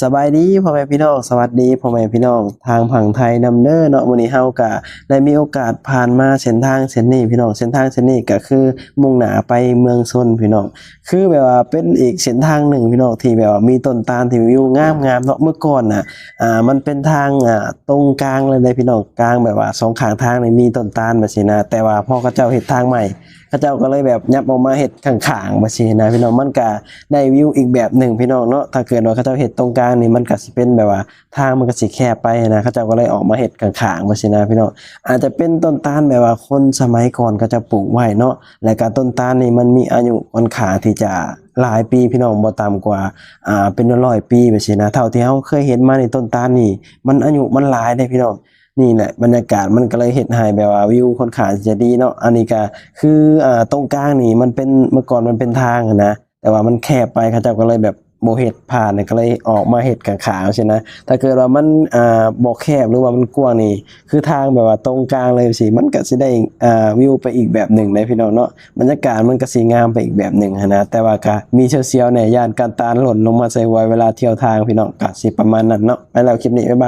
ສະບາຍດີພໍ່ແມ່ພີ່ນ້ອງ ສະຫວັດດີພໍ່ແມ່ພີ່ນ້ອງທາງຝັ່ງໄທນຳເດີເນາະ. ມື້ນີ້ເຮົາກະໄດ້ມີໂອກາດຜ່ານມາເສັ້ນທາງເສັ້ນນີ້ພີ່ນ້ອງ. ເສັ້ນທາງເສັ້ນນີ້ກະຄືມຸ່ງໜ້າໄປເມືອງຊົນພີ່ນ້ອງ. ຄືແບບວ່າເປັນອີກເສັ້ນທາງໜຶ່ງພີ່ນ້ອງ ທີ່ແບບວ່າມີຕົ້ນຕານທີ່ວິວງາມໆເນາະ. ເມື່ອກ່ອນນະ ອ່າ ມັນເປັນທາງ ອ່າ ຕົງກາງເລີຍເດ້ພີ່ນ້ອງ ກາງແບບວ່າສອງຂ້າງທາງນີ້ມີຕົ້ນຕານແບບຊີ້ນະ. ແຕ່ວ່າພໍເຂົາເຈົ້າເຮັດທາງໃໝ່ ເຂົາເຈົ້າກໍເລີຍແບບຫຍັບອອກມາເຮັດຂ້າງໆແບບຊີ້ນະພີ່ນ້ອງ. ມັນກະໄດ້ວິວອີກແບບໜຶ່ງພີ່ນ້ອງເນາະ. ຖ້າເກີດວ່າເຂົາເຈົ້າເຮັດຕົງກາງນີ້ ມັນກະຊິເປັນແບບວ່າ ທາງມັນກະຊິແຄບໄປຫັ້ນນະ. ເຂົາເຈົ້າກໍເລີຍອອກມາເຮັດຂ້າງໆແບບຊີ້ນະພີ່ນ້ອງ. ອາດຈະເປັນຕົ້ນຕານແບບວ່າຄົນສະໄໝກ່ອນເຂົາເຈົ້າປູກໄວ້ເນາະ. ແລ້ວກະຕົ້ນຕານນີ້ມັນມີອາຍຸຄ່ອນຂ້າງທີ່ຈະຫຼາຍປີພີ່ນ້ອງ ບໍ່ຕ່ຳກວ່າ ອ່າ ເປັນຮ້ອຍໆປີແບບຊີ້ນະ. ເທົ່າທີ່ເຮົາເຄີຍເຫັນມານີ້ ຕົ້ນຕານນີ້ມັນອາຍຸມັນຫຼາຍເດ້ພີ່ນ້ອງ. ນີ້ແຫຼະ ບັນຍາກາດມັນກໍເລີຍເຮັດໃຫ້ແບບວ່າວິວຄ່ອນຂ້າງທີ່ຈະດີເນາະ. ອັນນີ້ກະຄື ອ່າ ຕົງກາງນີ້ມັນເປັນ ເມື່ອກ່ອນມັນເປັນທາງຫັ້ນນະ ແຕ່ວ່າມັນແຄບໄປ ເຂົາເຈົ້າກໍເລີຍແບບບໍ່ເຮັດຜ່ານ ກໍເລີຍອອກມາເຮັດຂ້າງໆຊີ້ນະ. ຖ້າເກີດວ່າມັນ ອ່າ ບໍ່ແຄບ ຫຼືວ່າມັນກວ້າງນີ້ ຄືທາງແບບວ່າຕົງກາງເລີຍຊີ້ ມັນກໍຊິໄດ້ ອ່າ ວິວໄປອີກແບບໜຶ່ງເດ້ພີ່ນ້ອງເນາະ. ບັນຍາກາດມັນກໍຊິງາມໄປອີກແບບໜຶ່ງຫັ້ນນະ. ແຕ່ວ່າກໍມີສຽວໆແດ່ ຢ້ານການຕານຫຼົ່ນລົງມາໃສ່ຫົວເວລາທ່ຽວທາງພີ່ນ້ອງ. ກໍຊິປະມານນັ້ນເນາະ. ໄປແລ້ວ ຄລິບນີ້ ບາຍບາຍ.